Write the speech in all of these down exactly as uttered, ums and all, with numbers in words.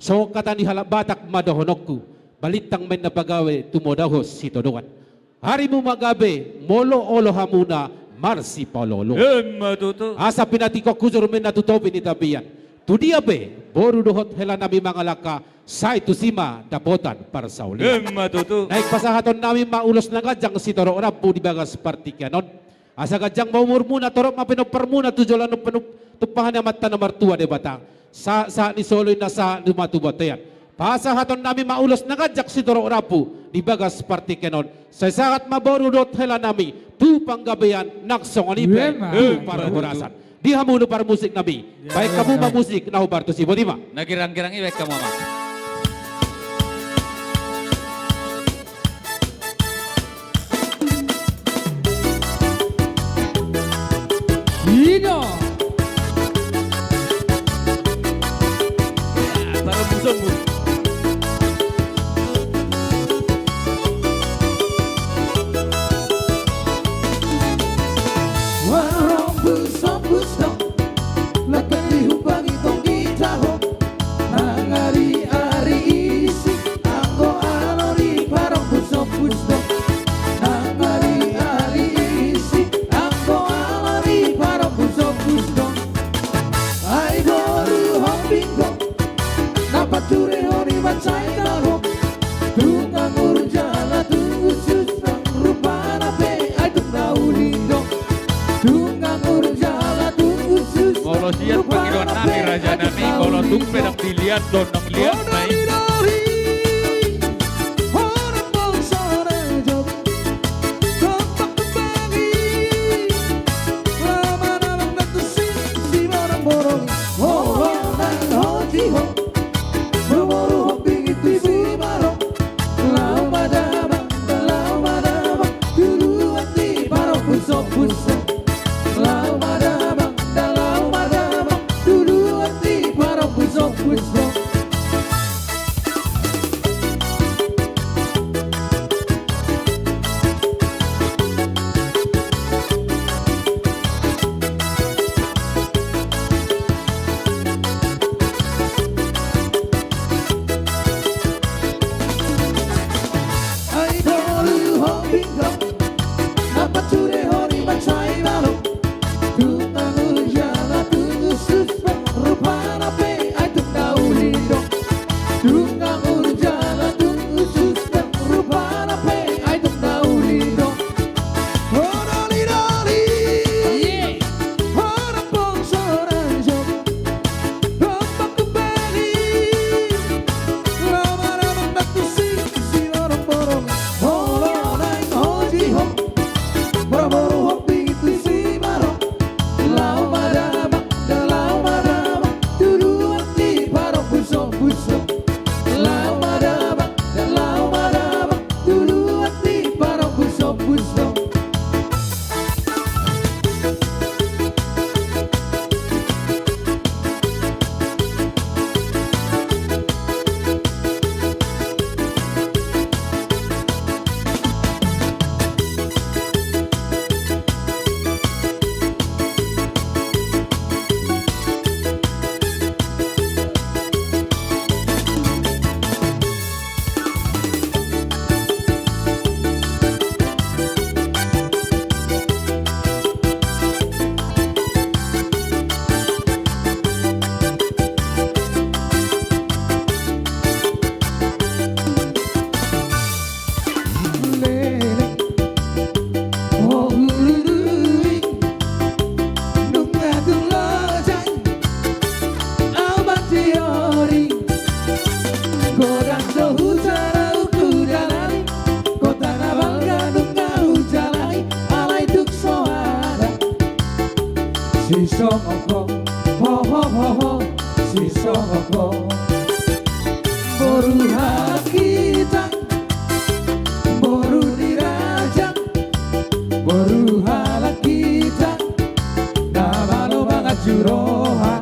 Songon hata ni halak Batak ma dohononku, balintang ma inna pagabe tumodahon sitodoan. Arimu ma gabe, molo olo hamuna marsipaolooloan. Emma tutu. Asa pinantikhon hujur ma inna tu topi ni tapian. Tudia pe boru dohot helanami mangalangka, sai tusi ma dapotan parsaulian. Emma tutu. Naeng pasahatonnami ma ulos na ganjang sitorop rambu di bagas partingkian on. Asa ganjang ma umurmuna, torop ma pinomparmuna tu joloan on, pinatumpahan ni Amanta na martua Debata. Sahat-sahat ni solu, inna sahat ma tu bontean. Pasahatonnami ma ulos na ganjang sitorop rambu di bagas partingkian on. Sai sahat ma boru dohot helanami tu panggabean nang songon i pe tu parhorasan. Di hamu na parmusiknami, baen hamu ma musik na hombar tusi, boti ma. Na girang-girang i baen hamu ma. Ino. Ya, tarombu-sombu. Warombu sombus do. Lakan dihumbangi tong di taho. Nang ari-ari isi anggo alo ni parombu sombus do. Nang ari-ari isi anggo alo ni parombu sombus do. Ai boru hombing do. Na pature hori mansai taho. Tung anggur jala tung usus do. Rupana pe ai tung na uli do. Tung anggur jala tung usus. Molo sian pangidoan nami raja nami, molo tung pe dang diliat do, dang liat nai. Laho ma damang, laho ma damang, tuduhon di parombu sombus do. Laho ma damang, laho ma damang, tuduhon di parombu sombus do. Godang do hujala uku dalani, kota na balga nunga hujalani, alai tung so ada sisongon ho, ho, ho, ho, ho, sisongon ho. Boru halak hita, boru ni raja, boru halak hita, na malo manganju roha.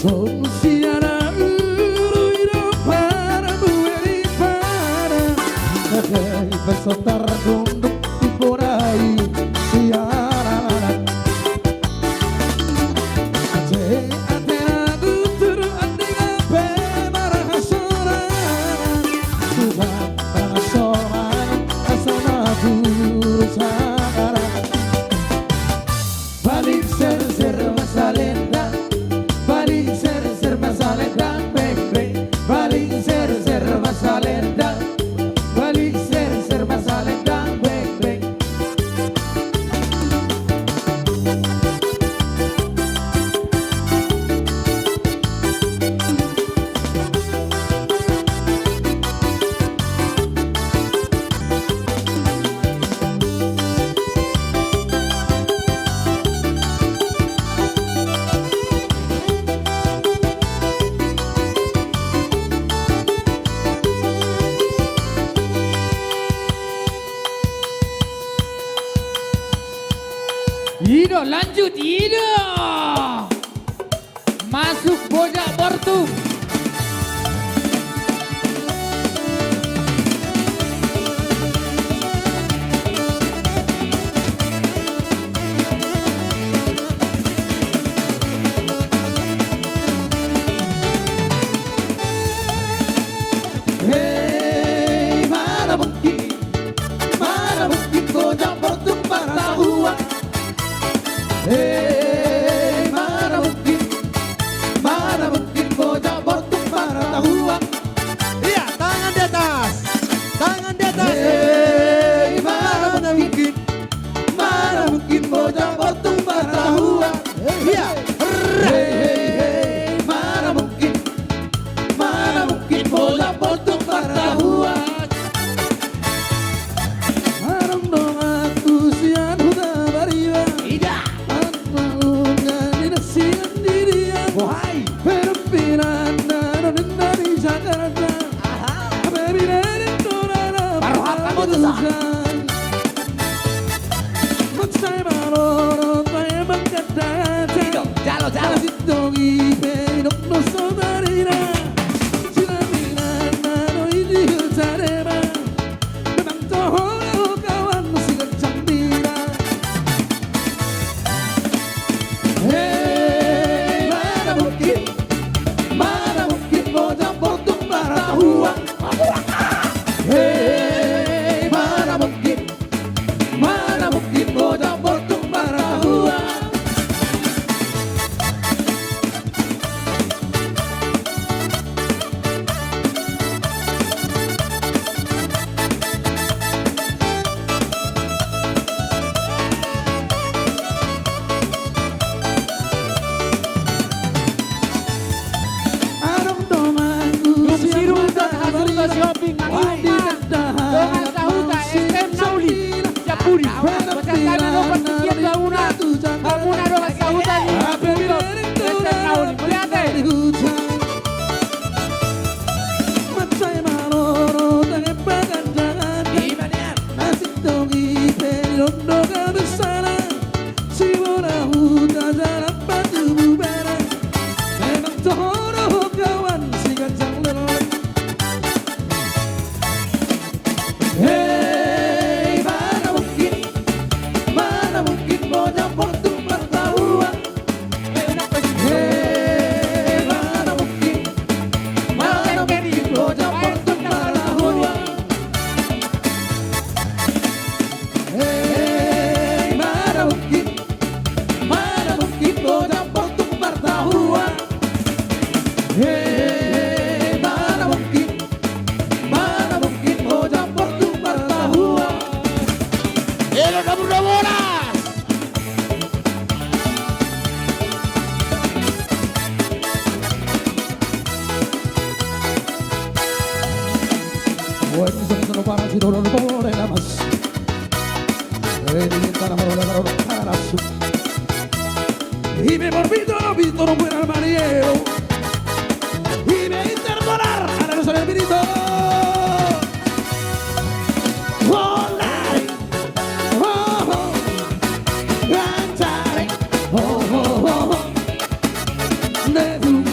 Songon siana uru i do para bue ni para. Ate i pe so tardondok di bona i siana. Ate, ate na tutur anding ape marhasonangan. Tuhan marhasonangan asa na tutu sangara. Baling serser masalendang, baling serser masalendang, beng, beng. Baling serser masalendang, baling serser masalendang, beng, beng. I do, lanjut, i do. Masuk Bojak Bortung. Hei, mana mungkin, mana mungkin Bojak Bortung martahuan. Hei, mana mungkin, mana mungkin Bojak Bortung martahuan. Iya, tangan di atas, tangan di atas. Hei, mana mungkin, mana mungkin Bojak Bortung martahuan. Iya. Hei, hei, hei, mana mungkin, mana mungkin Bojak Bortung martahuan. Adong donganku sian Huta Bariba. Ida. Manang unang ninna sian di dia. Bohai. Pe dohot inanna do ninna di Jakarta. Aha. Pe binaen do na. Baru hata mo tu sa. Mansai malolo tahe mangkatahon. Ido, jalo, jalo. Masintong i pe didok do saudara. Sinamina na do i di Jakarta. Memang toho do kawan siganjang dira. Hei, mana mungkin, mana mungkin Bojak Bortung martahuan. Hei, mana mungkin, mana mungkin Bojak Bortung martahuan. Adong donganku. Dung sirutan hasurta si Oping nang i ma dongan sahuta S T M na uli. Siap budi. Bocah tano dohot pikiran hamuna. Hamuna dongan sahuta ni S T M na uli. Mauliate. Mansai malolo tahe mangkatahon. Ima nian. Masintong i pe didok do kawan sala. Sibora huta jala patubu bara. Memang toho do kawan siganjang leleng. Hei, mana mungkin, mana mungkin Bojak Bortung martahuan. Hei, mana mungkin, mana mungkin Bojak Bortung martahuan. Hei, mana mungkin, mana mungkin Bojak Bortung martahuan. Hei, mana mungkin, mana mungkin Bojak Bortung martahuan. Elo, dapur, dapur, bolas. Wah, ini sama-sama para sidoro, sidoro, namas. Eh, ini tanah marona, marona, karasu. Ibe morbito, bito, no buena, mariero. Ibe interpolar, ada dosa de pirito. Bolai. Oh, oh. Gancare. Oh, oh, oh, oh. Nesu.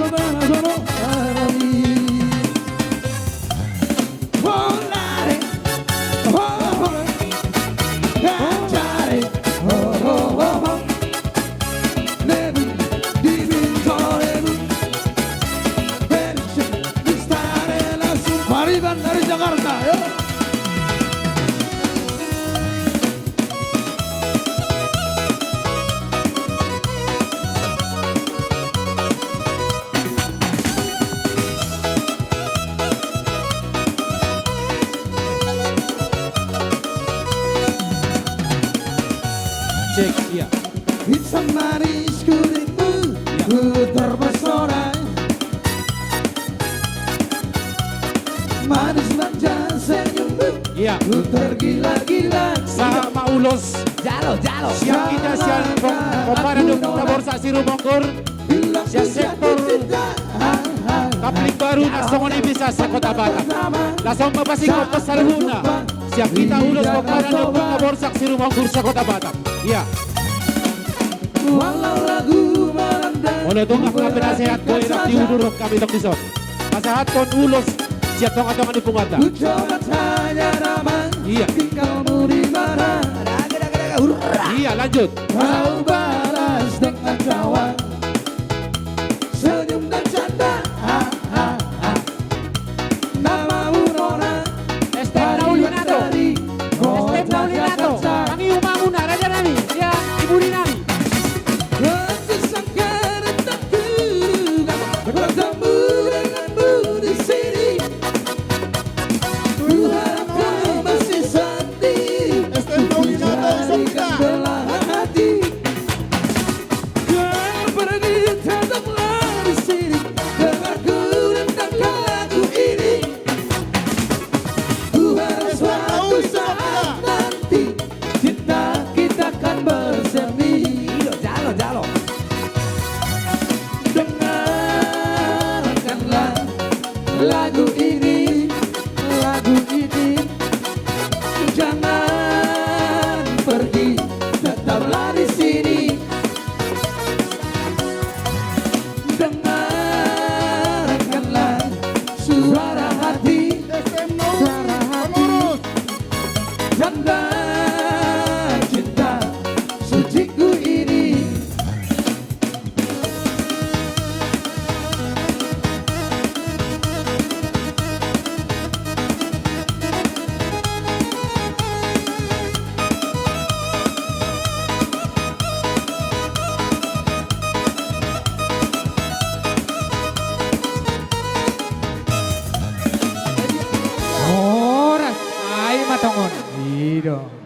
Pariban dari Jakarta, yo. Cek, iya. Hitam manis kulitmu, iya, ku terpesona. Manis manja senyummu, iya, ku tergila-gila. Sahat ma ulos. Jalo, jalo. Sian hita, sian pom-, pomparan ni Ompunta Borsak Sirumonggur. Sian sektor Kapling Baru, na songon i bisa se-Kota Batam. Laos on ma pasingot saluhutna. Sian hita ulos pomparan ni Ompunta Borsak Sirumonggur se-Kota Batam. Iya. Molo tung angka penasehat, boi rap diudurhon hami tong dison. Pasahathon ulos sian tonga-tonga ni punguanta. Iya. Iya, lanjut. Kau balas dengan tawa, senyum dan canda. Nama murona. S T M Naulinato. S T M Naulinato. Kami umamuna, raja nami. Ya, ibu ni nami. Bertemu denganmu di sini. Ku harap kau masih sendiri. Untuk mencarikan belahan hati. Jangan pergi, tetaplah di sini. Dengar ku dendangkan lagu ini. Ku harap suatu saat nanti cinta kita kan bersemi. Jalo, jalo. Dengarkanlah lagu ini, lagu ini. Jangan pergi, tetaplah di sini. Dengarkanlah suara hati, suara hati. Tanda cinta suciku ini. Horas, ai ma tongon. I do.